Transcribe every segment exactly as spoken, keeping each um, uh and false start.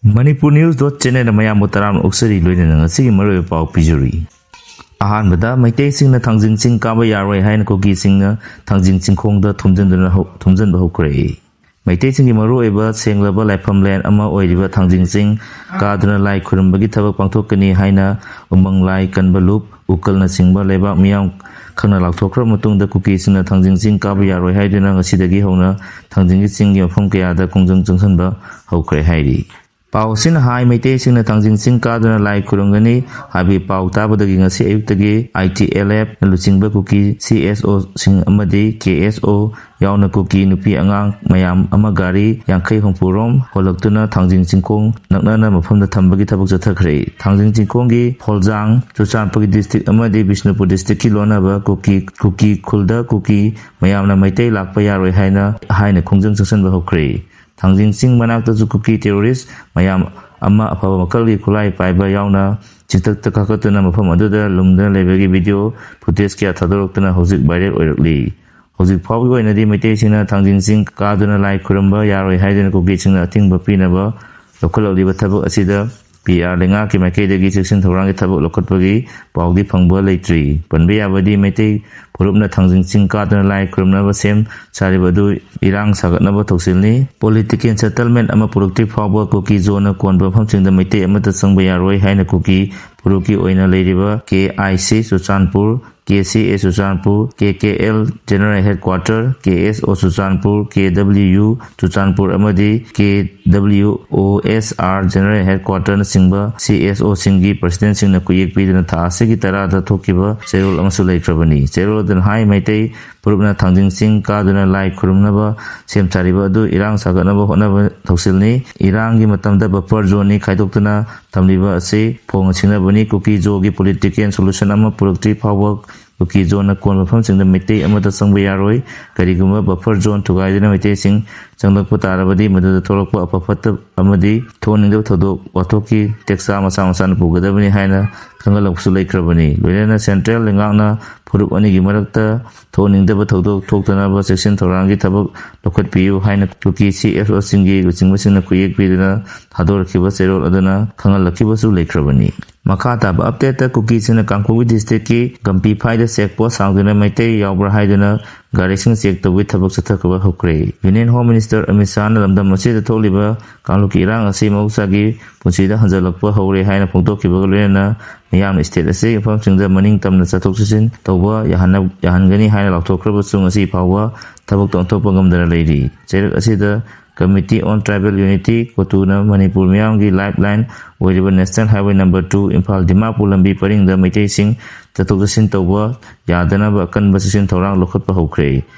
Manipur News dot channel ꯃꯌꯥꯝꯕꯨ ꯇꯔꯥꯝꯅ ꯑꯣꯛꯆꯔꯤ, ꯂꯣꯏꯅꯅ ꯉꯁꯤꯒꯤ ꯃꯔꯨꯑꯣꯏꯕ ꯄꯥꯎ ꯄꯤꯖꯔꯤ꯫ ꯑꯍꯥꯟꯕꯗ, ꯃꯩꯇꯩꯁꯤꯡꯅ ꯊꯥꯡꯖꯤꯡ ꯆꯤꯡ ꯀꯥꯕ ꯌꯥꯔꯣꯏ ꯍꯥꯏꯅ ꯀꯨꯀꯤꯁꯤꯡꯅ ꯊꯥꯡꯖꯤꯡ ꯆꯤꯡꯈꯣꯡꯗ ꯊꯨꯝꯖꯤꯟꯗꯨꯅ ꯍꯧ-, ꯊꯨꯝꯖꯤꯟꯕ ꯍꯧꯈ꯭ꯔꯦ꯫ ꯃꯩꯇꯩꯁꯤꯡꯒꯤ ꯃꯔꯨꯑꯣꯏꯕ ꯁꯦꯡꯂꯕ ꯂꯥꯏꯐꯝꯂꯦꯟ ꯑꯃ ꯑꯣꯏꯔꯤꯕ ꯊꯥꯡꯖꯤꯡ ꯆꯤꯡ ꯀꯥꯗꯨꯅ ꯂꯥꯏ ꯈꯨꯔꯨꯝꯕꯒꯤ ꯊꯕꯛ ꯄꯥꯡꯊꯣꯛꯀꯅꯤ ꯍꯥꯏꯅ ꯎꯃꯪ ꯂꯥꯏ ꯀꯟꯕ ꯂꯨꯞ, ꯎꯀꯜꯅꯆꯤꯡꯕ ꯂꯩꯕꯥꯛ ꯃꯤꯌꯥꯝ ꯈꯪꯅ ꯂꯥꯎꯊꯣꯛꯈ꯭ꯔꯕ ꯃꯇꯨꯡꯗ, ꯀꯨꯀꯤꯁꯤꯡꯅ ꯊꯥꯡꯖꯤꯡ ꯆꯤꯡ ꯀꯥꯕ ꯌꯥꯔꯣꯏ ꯍꯥꯏꯗꯨꯅ ꯉꯁꯤꯗꯒꯤ ꯍꯧꯅ ꯊꯥꯡꯖꯤꯡꯒꯤ ꯆꯤꯡꯒꯤ ꯃꯐꯝ ꯀꯌꯥꯗ ꯈꯣꯡꯖꯪ ꯆꯪꯁꯤꯟꯕ ꯍꯧꯈ꯭ꯔꯦ ꯍꯥꯏꯔꯤ꯫ ꯄꯥꯎ ꯑꯁꯤꯅ ꯍꯥꯏ, ꯃꯩꯇꯩꯁꯤꯡꯅ ꯊꯥꯡꯖꯤꯡ ꯆꯤꯡ ꯀꯥꯗꯨꯅ ꯂꯥꯏ ꯈꯨꯔꯨꯝꯒꯅꯤ ꯍꯥꯏꯕꯒꯤ ꯄꯥꯎ ꯇꯥꯕꯗꯒꯤ ꯉꯁꯤ ꯑꯌꯨꯛꯇꯒꯤ ꯑꯥꯏ ꯇꯤ ꯑꯦꯜ ꯑꯦꯐꯅ ꯂꯨꯆꯤꯡꯕ ꯀꯨꯀꯤ ꯁꯤ ꯑꯦꯁ ꯑꯣꯁꯤꯡ ꯑꯃꯗꯤ ꯀꯦ ꯑꯦꯁ ꯑꯣ ꯌꯥꯎꯅ ꯀꯨꯀꯤ ꯅꯨꯄꯤ ꯑꯉꯥꯡ ꯃꯌꯥꯝ ꯑꯃ ꯒꯥꯔꯤ ꯌꯥꯡꯈꯩ ꯍꯨꯝꯐꯨ ꯔꯣꯝ ꯍꯣꯜꯂꯛꯇꯨꯅ ꯊꯥꯡꯖꯤꯡ ꯆꯤꯡꯈꯣꯡ ꯅꯛꯅꯅ ꯃꯐꯝꯗ ꯊꯝꯕꯒꯤ ꯊꯕꯛ ꯆꯠꯊꯈ꯭ꯔꯦ꯫ ꯊꯥꯡꯖꯤꯡ ꯆꯤꯡꯈꯣꯡꯒꯤ ꯐꯣꯜꯖꯥꯡ ꯆꯨꯔꯆꯥꯟꯄꯨꯔꯒꯤ ꯗꯤꯁꯇ꯭ꯔꯤꯛ ꯑꯃꯗꯤ ꯕꯤꯁꯅꯨꯄꯨꯔ ꯗꯤꯁꯇ꯭ꯔꯤꯛꯀꯤ ꯂꯣꯟꯅꯕ ꯀꯨꯀꯤ, ꯀꯨꯀꯤ ꯈꯨꯜꯗ ꯀꯨꯀꯤ ꯃꯌꯥꯝꯅ ꯃꯩꯇꯩ ꯂꯥꯛꯄ ꯌꯥꯔꯣꯏ ꯍꯥꯏꯅ, ꯍꯥꯏꯅ ꯈꯣꯡꯖꯪ ꯆꯪꯁꯤꯟꯕ ꯍꯧꯈ꯭ꯔꯦ꯫ ꯊꯥꯡꯖꯤꯡ ꯆꯤꯡ ꯃꯅꯥꯛꯇꯁꯨ ꯀꯨꯀꯤ ꯇꯦꯔꯣꯔꯤꯁ ꯃꯌꯥꯝ ꯑꯃ ꯑꯐꯕ ꯃꯈꯜꯒꯤ ꯈꯨꯠꯂꯥꯏ ꯄꯥꯏꯕ ꯌꯥꯎꯅ ꯆꯤꯡꯊꯛꯇ ꯀꯥꯈꯠꯇꯨꯅ ꯃꯐꯝ ꯑꯗꯨꯗ ꯂꯨꯝꯗꯨꯅ ꯂꯩꯕꯒꯤ ꯚꯤꯗꯤꯑꯣ ꯐꯨꯇꯦꯖ ꯀꯌꯥ ꯊꯥꯗꯣꯔꯛꯇꯨꯅ ꯍꯧꯖꯤꯛ ꯚꯥꯏꯔꯦꯜ ꯑꯣꯏꯔꯛꯂꯤ꯫ ꯍꯧꯖꯤꯛ ꯐꯥꯎꯕꯒꯤ ꯑꯣꯏꯅꯗꯤ ꯃꯩꯇꯩꯁꯤꯡꯅ ꯊꯥꯡꯖꯤꯡ ꯆꯤꯡ ꯀꯥꯗꯨꯅ ꯂꯥꯏ ꯈꯨꯔꯨꯝꯕ ꯌꯥꯔꯣꯏ ꯍꯥꯏꯗꯨꯅ ꯀꯨꯀꯤꯁꯤꯡꯅ ꯑꯊꯤꯡꯕ ꯄꯤꯅꯕ ꯂꯧꯈꯠꯂꯛꯂꯤꯕ ꯊꯕꯛ ꯑꯁꯤꯗ ꯄꯤ ꯑꯥꯔ ꯂꯩꯉꯥꯛꯀꯤ ꯃꯥꯏꯀꯩꯗꯒꯤ ꯆꯦꯛꯁꯤꯟ ꯊꯧꯔꯥꯡꯒꯤ ꯊꯕꯛ ꯂꯧꯈꯠꯄꯒꯤ ꯄꯥꯎꯗꯤ ꯐꯪꯕ ꯂꯩꯇ꯭ꯔꯤ꯫ ꯄꯟꯕ ꯌꯥꯕꯗꯤ, ꯃꯩꯇꯩ ꯐꯨꯔꯨꯞꯅ ꯊꯥꯡꯖꯤꯡ ꯆꯤꯡ ꯀꯥꯗꯨꯅ ꯂꯥꯏ ꯈꯨꯔꯨꯝꯅꯕ ꯁꯦꯝ ꯁꯥꯔꯤꯕ ꯑꯗꯨ ꯏꯔꯥꯡ ꯁꯥꯒꯠꯅꯕ ꯊꯧꯁꯤꯜꯅꯤ꯫ ꯄꯣꯂꯤꯇꯤꯀꯦꯜ ꯁꯦꯇꯜꯃꯦꯟ ꯑꯃ ꯄꯨꯔꯛꯇ꯭ꯔꯤ ꯐꯥꯎꯕ ꯀꯨꯀꯤ ꯖꯣꯟꯅ ꯀꯣꯟꯕ ꯃꯐꯝꯁꯤꯡꯗ ꯃꯩꯇꯩ ꯑꯃꯠꯇ ꯆꯪꯕ ꯌꯥꯔꯣꯏ ꯍꯥꯏꯅ ꯀꯨꯀꯤ ꯐꯨꯔꯨꯞꯀꯤ ꯑꯣꯏꯅ ꯂꯩꯔꯤꯕ ꯀꯦ I C Churachandpur, K C A Churachandpur, K K L general headquarter, ꯀꯦ ꯑꯦꯁ ꯑꯣ ꯆꯨꯔꯆꯥꯟꯄꯨꯔ, ꯀꯦ ꯗꯕ꯭ꯂꯤꯎ ꯌꯨ ꯆꯨꯔꯆꯥꯟꯄꯨꯔ ꯑꯃꯗꯤ ꯀꯦ ꯗꯕ꯭ꯂꯤꯎ ꯑꯣ ꯑꯦꯁ ꯑꯥꯔ ꯖꯦꯅꯔꯦꯜ ꯍꯦꯗꯀ꯭ꯋꯥꯔꯇꯔꯅꯆꯤꯡꯕ ꯁꯤ ꯑꯦꯁ ꯑꯣꯁꯤꯡꯒꯤ ꯄ꯭ꯔꯁꯤꯗꯦꯟꯁꯤꯡꯅ ꯈꯨꯌꯦꯛ ꯄꯤꯗꯨꯅ ꯊꯥ ꯑꯁꯤꯒꯤ ꯇꯔꯥꯗ ꯊꯣꯛꯈꯤꯕ ꯆꯦꯔꯣꯜ ꯑꯃꯁꯨ ꯂꯩꯈ꯭ꯔꯕꯅꯤ꯫ ꯆꯦꯔꯣꯜ ꯑꯗꯨꯅ ꯍꯥꯏ, ꯃꯩꯇꯩ ꯐꯨꯔꯨꯞꯅ ꯊꯥꯡꯖꯤꯡ ꯆꯤꯡ ꯀꯥꯗꯨꯅ ꯂꯥꯏ ꯈꯨꯔꯨꯝꯅꯕ ꯁꯦꯝ ꯁꯥꯔꯤꯕ ꯑꯗꯨ ꯏꯔꯥꯡ ꯁꯥꯒꯠꯅꯕ ꯍꯣꯠꯅꯕ ꯊꯧꯁꯤꯜꯅꯤ꯫ ꯏꯔꯥꯡꯒꯤ ꯃꯇꯝꯗ ꯕꯐꯔ ꯖꯣꯟꯅꯤ ꯈꯥꯏꯗꯣꯛꯇꯨꯅ ꯊꯝꯂꯤꯕ ꯑꯁꯤ ꯐꯣꯡꯅ ꯁꯤꯡꯅꯕꯅꯤ꯫ ꯀꯨꯀꯤ ꯖꯣꯒꯤ ꯄꯣꯂꯤꯇꯤꯀꯦꯜ ꯁꯣꯂꯨꯁꯟ ꯑꯃ ꯄꯨꯔꯛꯇ꯭ꯔꯤ ꯐꯥꯎꯕ ꯀꯨꯀꯤ ꯖꯣꯟꯅ ꯀꯣꯟꯕ ꯃꯐꯝꯁꯤꯡꯗ ꯃꯩꯇꯩ ꯑꯃꯠꯇ ꯆꯪꯕ ꯌꯥꯔꯣꯏ꯫ ꯀꯔꯤꯒꯨꯝꯕ ꯕꯐꯔ ꯖꯣꯟ ꯊꯨꯒꯥꯏꯗꯨꯅ ꯃꯩꯇꯩꯁꯤꯡ ꯆꯪꯂꯛꯄ ꯇꯥꯔꯕꯗꯤ ꯃꯗꯨꯗ ꯊꯣꯛꯂꯛꯄ ꯑꯐ ꯐꯠꯇ ꯑꯃꯗꯤ ꯊꯣꯛꯍꯟꯅꯤꯡꯗꯕ ꯊꯧꯗꯣꯛ ꯋꯥꯊꯣꯛꯀꯤ ꯇꯦꯛꯆꯥ ꯃꯆꯥ ꯃꯆꯥꯅ ꯄꯨꯒꯗꯕꯅꯤ ꯍꯥꯏꯅ ꯈꯪꯍꯜꯂꯛꯄꯁꯨ ꯂꯩꯈ꯭ꯔꯕꯅꯤ꯫ ꯂꯣꯏꯅꯅ ꯁꯦꯟꯇ꯭ꯔꯦꯜ ꯂꯩꯉꯥꯛꯅ ꯐꯨꯔꯨꯞ ꯑꯅꯤꯒꯤ ꯃꯔꯛꯇ ꯊꯣꯛꯍꯟꯅꯤꯡꯗꯕ ꯊꯧꯗꯣꯛ ꯊꯣꯛꯇꯅꯕ ꯆꯦꯛꯁꯤꯟ ꯊꯧꯔꯥꯡꯒꯤ ꯊꯕꯛ ꯂꯧꯈꯠꯄꯤꯌꯨ ꯍꯥꯏꯅ ꯀꯨꯀꯤ ꯁꯤ ꯑꯦꯐ ꯑꯣꯁꯤꯡꯒꯤ ꯂꯨꯆꯤꯡꯕꯁꯤꯡꯅ ꯈꯨꯌꯦꯛ ꯄꯤꯗꯨꯅ ꯊꯥꯗꯣꯔꯛꯈꯤꯕ ꯆꯦꯔꯣꯜ ꯑꯗꯨꯅ ꯈꯪꯍꯜꯂꯛꯈꯤꯕꯁꯨ ꯂꯩꯈ꯭ꯔꯕꯅꯤ꯫ ꯃꯈꯥ ꯇꯥꯕ ꯑꯞꯗꯦꯠꯇ ꯀꯨꯀꯤꯁꯤꯡꯅ ꯀꯥꯡꯄꯣꯛꯄꯤ ꯗꯤꯁꯇ꯭ꯔꯤꯛꯀꯤ ꯒꯝꯄꯤꯐꯥꯏꯗ ꯆꯦꯛ ꯄꯣꯁ ꯍꯥꯡꯗꯨꯅ ꯃꯩꯇꯩ ꯌꯥꯎꯕ꯭ꯔꯥ ꯍꯥꯏꯗꯨꯅ ꯒꯥꯔꯤꯁꯤꯡ ꯆꯦꯛ ꯇꯧꯕꯒꯤ ꯊꯕꯛ ꯆꯠꯊꯈꯕ ꯍꯧꯈ꯭ꯔꯦ꯫ ꯌꯨꯅꯤꯌꯟ ꯍꯣꯝ ꯃꯤꯅꯤꯁꯇꯔ ꯑꯃꯤꯠ ꯁꯥꯍꯅ ꯂꯝꯗꯝ ꯑꯁꯤꯗ ꯊꯣꯛꯂꯤꯕ ꯀꯥꯡꯂꯨꯞꯀꯤ ꯏꯔꯥꯡ ꯑꯁꯤ ꯃꯍꯧꯁꯥꯒꯤ ꯄꯨꯟꯁꯤꯗ ꯍꯟꯖꯤꯜꯂꯛꯄ ꯍꯧꯔꯦ ꯍꯥꯏꯅ ꯐꯣꯡꯗꯣꯛꯈꯤꯕꯒ ꯂꯣꯏꯅꯅ ꯃꯤꯌꯥꯝꯅ ꯁ꯭ꯇꯦꯠ ꯑꯁꯤꯒꯤ ꯃꯐꯝꯁꯤꯡꯗ ꯃꯅꯤꯡ ꯇꯝꯅ ꯆꯠꯊꯣꯛ ꯆꯠꯁꯤꯟ ꯇꯧꯕ ꯌꯥꯍꯟꯅ-, ꯌꯥꯍꯟꯒꯅꯤ ꯍꯥꯏꯅ ꯂꯥꯎꯊꯣꯛꯈ꯭ꯔꯕꯁꯨ ꯉꯁꯤ ꯐꯥꯎꯕ ꯊꯕꯛꯇ ꯑꯣꯟꯊꯣꯛꯄ ꯉꯝꯗꯅ ꯂꯩꯔꯤ꯫ ꯆꯩꯔꯛ ꯑꯁꯤꯗ Committee on Tribal Unity, ꯀꯣꯇꯨꯅ Manipur ꯃꯤꯌꯥꯝꯒꯤ ꯂꯥꯏꯐ ꯂꯥꯏꯟ ꯑꯣꯏꯔꯤꯕ national highway number two Imphal Dimapur ꯂꯝꯕꯤ ꯄꯔꯤꯡꯗ ꯃꯩꯇꯩꯁꯤꯡ ꯆꯠꯊꯣꯛ ꯆꯠꯁꯤꯟ ꯇꯧꯕ ꯌꯥꯗꯅꯕ ꯑꯀꯟꯕ ꯆꯦꯛꯁꯤꯟ ꯊꯧꯔꯥꯡ ꯂꯧꯈꯠꯄ ꯍꯧꯈ꯭ꯔꯦ꯫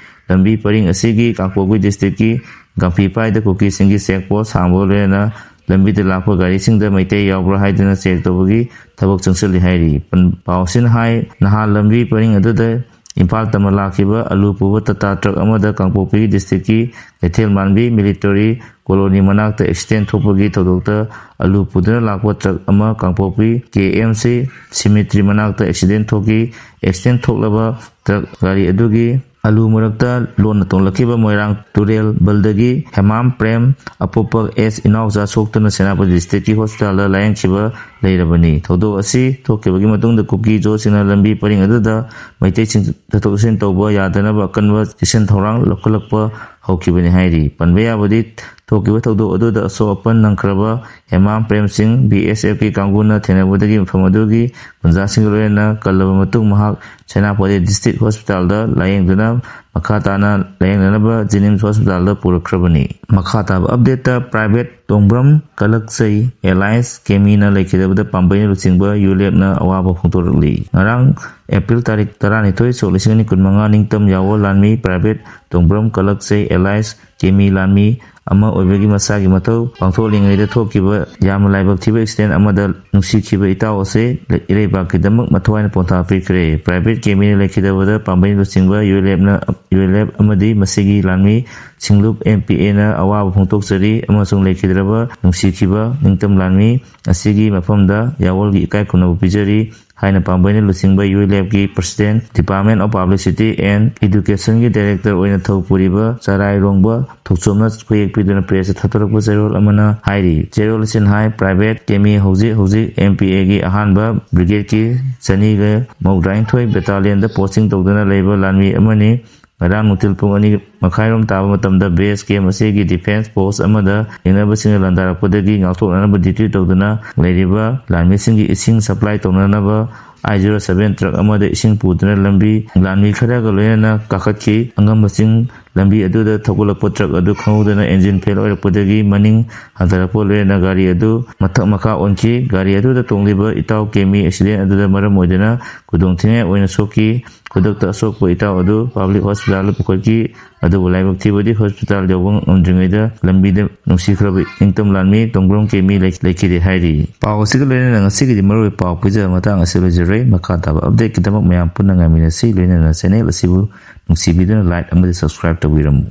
ꯂꯝꯕꯤ ꯄꯔꯤꯡ ꯑꯁꯤꯒꯤ ꯀꯥꯡꯄꯣꯛꯄꯤ ꯗꯤꯁꯇ꯭ꯔꯤꯛꯀꯤ ꯒꯝꯐꯤꯄꯥꯏꯗ ꯀꯨꯀꯤꯁꯤꯡꯒꯤ ꯆꯦꯛ ꯄꯣꯁ ꯍꯥꯡꯕꯒ ꯂꯣꯏꯅꯅ ꯂꯝꯕꯤꯗ ꯂꯥꯛꯄ ꯒꯥꯔꯤꯁꯤꯡꯗ ꯃꯩꯇꯩ ꯌꯥꯎꯕ꯭ꯔꯥ ꯍꯥꯏꯗꯨꯅ ꯆꯦꯛ ꯇꯧꯕꯒꯤ ꯊꯕꯛ ꯆꯪꯁꯤꯜꯂꯤ ꯍꯥꯏꯔꯤ꯫ ꯄꯟ-, ꯄꯥꯎꯁꯤꯅ ꯍꯥꯏ, ꯅꯍꯥꯟ ꯂꯝꯕꯤ ꯄꯔꯤꯡ ꯑꯗꯨꯗ ꯏꯝꯐꯥꯜ ꯇꯝꯅ ꯂꯥꯛꯈꯤꯕ ꯑꯂꯨ ꯄꯨꯕ ꯇꯥꯇꯥ ꯇ꯭ꯔꯛ ꯑꯃꯗ ꯀꯥꯡꯄꯣꯛꯄꯤ ꯗꯤꯁꯇ꯭ꯔꯤꯛꯀꯤ ꯀꯩꯊꯦꯜ ꯃꯥꯟꯕꯤ ꯃꯤꯂꯤꯇꯔꯤ ꯀꯣꯂꯣꯅꯤ ꯃꯅꯥꯛꯇ ꯑꯦꯛꯁꯤꯗꯦꯟ ꯊꯣꯛꯄꯒꯤ ꯊꯧꯗꯣꯛꯇ ꯑꯂꯨ ꯄꯨꯗꯨꯅ ꯂꯥꯛꯄ ꯇ꯭ꯔꯛ ꯑꯃ ꯀꯥꯡꯄꯣꯛꯄꯤ ꯀꯦ ꯑꯦꯝ ꯁꯤ ꯁꯤꯃꯤꯇ꯭ꯔꯤ ꯃꯅꯥꯛꯇ ꯑꯦꯛꯁꯤꯗꯦꯟ ꯊꯣꯛꯈꯤ꯫ ꯑꯦꯛꯁꯤꯗꯦꯟ ꯊꯣꯛꯂꯕ ꯇ꯭ꯔꯛ ꯒꯥꯔꯤ ꯑꯗꯨꯒꯤ ꯑꯂꯨ ꯃꯔꯛꯇ ꯂꯣꯟꯅ ꯇꯣꯡꯂꯛꯈꯤꯕ ꯃꯣꯏꯔꯥꯡ ꯇꯨꯔꯦꯜ ꯕꯜꯗꯒꯤ ꯍꯦꯃꯥꯝ ꯄ꯭ꯔꯦꯝ ꯑꯄꯣꯛꯄ ꯑꯦꯁ ꯏꯅꯥꯎꯆꯥ ꯁꯣꯛꯇꯨꯅ ꯁꯦꯅꯥꯄꯇꯤ ꯗꯤꯁꯇ꯭ꯔꯤꯛꯀꯤ ꯍꯣꯁꯄꯤꯇꯥꯜꯗ ꯂꯥꯌꯦꯡꯈꯤꯕ ꯂꯩꯔꯕꯅꯤ꯫ ꯊꯧꯗꯣꯛ ꯑꯁꯤ ꯊꯣꯛꯈꯤꯕꯒꯤ ꯃꯇꯨꯡꯗ ꯀꯨꯀꯤ ꯖꯣꯁꯤꯡꯅ ꯂꯝꯕꯤ ꯄꯔꯤꯡ ꯑꯗꯨꯗ ꯃꯩꯇꯩꯁꯤꯡ ꯆꯠꯊꯣꯛ ꯆꯠꯁꯤꯟ ꯇꯧꯕ ꯌꯥꯗꯅꯕ ꯑꯀꯟꯕ ꯆꯦꯛꯁꯤꯟ ꯊꯧꯔꯥꯡ ꯂꯧꯈꯠꯂꯛꯄ ꯍꯧꯈꯤꯕꯅꯤ ꯍꯥꯏꯔꯤ꯫ ꯄꯟꯕ ꯌꯥꯕꯗꯤ ꯊꯣꯛꯈꯤꯕ ꯊꯧꯗꯣꯛ ꯑꯗꯨꯗ ꯑꯁꯣꯛ ꯑꯄꯟ ꯅꯪꯈ꯭ꯔꯕ ꯍꯦꯃꯥꯝ ꯄ꯭ꯔꯦꯝ ꯁꯤꯡ, ꯕꯤ ꯑꯦꯁ ꯑꯦꯐꯀꯤ ꯀꯥꯡꯕꯨꯅ ꯊꯦꯡꯅꯕꯗꯒꯤ ꯃꯐꯝ ꯑꯗꯨꯒꯤ ꯒꯨꯟꯖꯥꯁꯤꯡꯒ ꯂꯣꯏꯅꯅ ꯀꯜꯂꯕ ꯃꯇꯨꯡ ꯃꯍꯥꯛ ꯁꯦꯅꯥꯄꯇꯤ ꯗꯤꯁꯇ꯭ꯔꯤꯛ ꯍꯣꯁꯄꯤꯇꯥꯜꯗ ꯂꯥꯌꯦꯡꯗꯨꯅ ꯃꯈꯥ ꯇꯥꯅ ꯂꯥꯌꯦꯡꯅꯅꯕ ꯖꯦꯅꯤꯝꯁ ꯍꯣꯁꯄꯤꯇꯥꯜꯗ ꯄꯨꯔꯛꯈ꯭ꯔꯕꯅꯤ꯫ ꯃꯈꯥ ꯇꯥꯕ ꯑꯞꯗꯦꯠꯇ ꯄ꯭ꯔꯥꯏꯚꯦꯠ ꯇꯣꯡꯕ꯭ꯔꯝ ꯀꯂꯛꯆꯩ ꯑꯦꯂꯥꯏꯟꯁ ꯀꯦꯃꯤꯅ ꯂꯩꯈꯤꯗꯕꯗ ꯄꯥꯝꯕꯩꯅ ꯂꯨꯆꯤꯡꯕ ꯌꯨꯂꯦꯞꯅ ꯑꯋꯥꯕ ꯐꯣꯡꯗꯣꯔꯛꯂꯤ꯫ ꯉꯔꯥꯡ ꯑꯦꯄ꯭ꯔꯤꯜ ꯇꯥꯔꯤꯛ ꯇꯔꯥꯅꯤꯊꯣꯏ, ꯁꯣꯛ ꯂꯤꯁꯤꯡ ꯑꯅꯤ ꯀꯨꯟꯃꯉꯥ, ꯅꯤꯡꯇꯝ ꯌꯥꯋꯣ ꯂꯥꯟꯃꯤ ꯄ꯭ꯔꯥꯏꯚꯦꯠ ꯇꯣꯡꯕ꯭ꯔꯝ ꯀꯂꯛꯆꯩ ꯑꯦꯂꯥꯏꯟꯁ ꯀꯦꯃꯤ ꯂꯥꯟꯃꯤ ꯑꯃ ꯑꯣꯏꯕꯒꯤ ꯃꯁꯥꯒꯤ ꯃꯊꯧ ꯄꯥꯡꯊꯣꯛꯂꯤꯉꯩꯗ ꯊꯣꯛꯈꯤꯕ ꯌꯥꯝꯅ ꯂꯥꯏꯕꯛ ꯊꯤꯕ ꯑꯦꯛꯁꯤꯗꯦꯟ ꯑꯃꯗ ꯅꯨꯡꯁꯤꯈꯤꯕ ꯏꯇꯥꯎ ꯑꯁꯦ ꯏꯔꯩꯕꯥꯛꯀꯤꯗꯃꯛ ꯃꯊꯧ ꯍꯥꯏꯅ ꯄꯣꯟꯊꯥ ꯄꯤꯈ꯭ꯔꯦ꯫ ꯄ꯭ꯔꯥꯏꯚꯦꯠ ꯀꯦꯃꯤꯅ ꯂꯩꯈꯤꯗꯕꯗ ꯄꯥꯝꯕꯩ ꯂꯨꯆꯤꯡꯕ ꯌꯨ ꯑꯦꯜ ꯑꯦꯐꯅ, ꯌꯨ ꯑꯦꯜ ꯑꯦꯐ ꯑꯃꯗꯤ ꯃꯁꯤꯒꯤ ꯂꯥꯟꯃꯤ ꯁꯤꯡꯂꯨꯞ ꯑꯦꯝ ꯄꯤ ꯑꯦꯅ ꯑꯋꯥꯕ ꯐꯣꯡꯗꯣꯛꯆꯔꯤ ꯑꯃꯁꯨꯡ ꯂꯩꯈꯤꯗ꯭ꯔꯕ ꯅꯨꯡꯁꯤꯈꯤꯕ ꯅꯤꯡꯇꯝ ꯂꯥꯟꯃꯤ ꯑꯁꯤꯒꯤ ꯃꯐꯝꯗ ꯌꯥꯑꯣꯜꯒꯤ ꯏꯀꯥꯏ ꯈꯨꯝꯅꯕ ꯄꯤꯖꯔꯤ ꯍꯥꯏꯅ ꯄꯥꯝꯕꯩꯅ ꯂꯨꯆꯤꯡꯕ ꯌꯨ ꯑꯦꯜ ꯑꯦꯐꯀꯤ President, Department of Publicity and Educationꯒꯤ Director ꯑꯣꯏꯅ ꯊꯧ ꯄꯨꯔꯤꯕ ꯆꯔꯥꯏꯔꯣꯡꯕ ꯊꯣꯛꯆꯣꯝꯅ ꯈꯨꯌꯦꯛ ꯄꯤꯗꯨꯅ pressꯇ ꯊꯥꯗꯣꯔꯛꯄ ꯆꯦꯔꯣꯜ ꯑꯃꯅ ꯍꯥꯏꯔꯤ꯫ ꯆꯦꯔꯣꯜ ꯑꯁꯤꯅ ꯍꯥꯏ, private ꯀꯦꯃꯤ ꯍꯧꯖꯤꯛ ꯍꯧꯖꯤꯛ ꯑꯦꯝ ꯄꯤ ꯑꯦꯒꯤ ꯑꯍꯥꯟꯕ brigadeꯀꯤ ꯆꯅꯤꯒ ꯃꯧꯗ꯭ꯔꯥꯅꯤꯊꯣꯏ battalionꯗ posting ꯇꯧꯗꯨꯅ ꯂꯩꯕ ꯂꯥꯟꯃꯤ ꯑꯃꯅꯤ꯫ ꯉꯔꯥꯡ ꯅꯨꯡꯊꯤꯜ ꯄꯨꯡ ꯑꯅꯤ ꯃꯈꯥꯏꯔꯣꯝ ꯇꯥꯕ ꯃꯇꯝꯗ base camp ꯑꯁꯤꯒꯤ defence post ꯑꯃꯗ ꯌꯦꯡꯅꯕꯁꯤꯡꯅ ꯂꯥꯟꯗꯥꯔꯛꯄꯗꯒꯤ ꯉꯥꯛꯊꯣꯛꯅꯅꯕ duty ꯇꯧꯗꯨꯅ ꯂꯩꯔꯤꯕ ꯂꯥꯟꯃꯤꯁꯤꯡꯒꯤ ꯏꯁꯤꯡ supply ꯇꯧꯅꯅꯕ I zero seven truck ꯑꯃꯗ ꯏꯁꯤꯡ ꯄꯨꯗꯨꯅ ꯂꯝꯕꯤ ꯂꯥꯟꯃꯤ ꯈꯔꯒ ꯂꯣꯏꯅꯅ ꯀꯥꯈꯠꯈꯤ꯫ ꯑꯉꯝꯕꯁꯤꯡ ꯂꯝꯕꯤ ꯑꯗꯨꯗ ꯊꯧꯒꯠꯂꯛꯄ truck ꯑꯗꯨ ꯈꯪꯍꯧꯗꯅ engine fail ꯑꯣꯏꯔꯛꯄꯗꯒꯤ ꯃꯅꯤꯡ ꯍꯟꯊꯔꯛꯄ ꯂꯣꯏꯅꯅ ꯒꯥꯔꯤ ꯑꯗꯨ ꯃꯊꯛ ꯃꯈꯥ ꯑꯣꯟꯈꯤ꯫ ꯒꯥꯔꯤ ꯑꯗꯨꯗ ꯇꯣꯡꯂꯤꯕ ꯏꯇꯥꯎ ꯀꯦꯃꯤ accident ꯑꯗꯨꯗ ꯃꯔꯝ ꯑꯣꯏꯗꯨꯅ ꯈꯨꯗꯣꯡꯊꯤꯅꯤꯡꯉꯥꯏ ꯑꯣꯏꯅ ꯁꯣꯛꯈꯤ꯫ ꯈꯨꯗꯛꯇ ꯑꯁꯣꯛꯄ ꯏꯇꯥꯎ ꯑꯗꯨ public hospitalꯗ ꯄꯨꯈꯠꯈꯤ꯫ ꯑꯗꯨꯕꯨ ꯂꯥꯏꯕꯛ ꯊꯤꯕꯗꯤ hospital ꯌꯧꯕ ꯉꯝꯗ꯭ꯔꯤꯉꯩꯗ ꯂꯝꯕꯤꯗ ꯅꯨꯡꯁꯤꯈ꯭ꯔꯕ ꯏꯪꯇꯝ ꯂꯥꯟꯃꯤ ꯇꯣꯡꯕ꯭ꯔꯣꯝ ꯀꯦꯃꯤ ꯂꯩ-, ꯂꯩꯈꯤꯗꯦ ꯍꯥꯏꯔꯤ꯫ ꯄꯥꯎ ꯑꯁꯤꯒ ꯂꯣꯏꯅꯅ ꯉꯁꯤꯒꯤꯗꯤ ꯃꯔꯨꯑꯣꯏꯕ ꯄꯥꯎ ꯄꯤꯖꯕ ꯃꯇꯥꯡ ꯑꯁꯤ ꯂꯣꯏꯖꯔꯦ꯫ ꯃꯈꯥ ꯇꯥꯕ updateꯀꯤꯗꯃꯛ ꯃꯌꯥꯝ ꯄꯨꯟꯅ ꯉꯥꯏꯃꯤꯟꯅꯁꯤ꯫ ꯂꯣꯏꯅꯅ channel ꯑꯁꯤꯕꯨ ꯅꯨꯡꯁꯤꯕꯤꯗꯨꯅ like ꯑꯃꯗꯤ subscribe ꯇꯧꯕꯤꯔꯝꯃꯨ꯫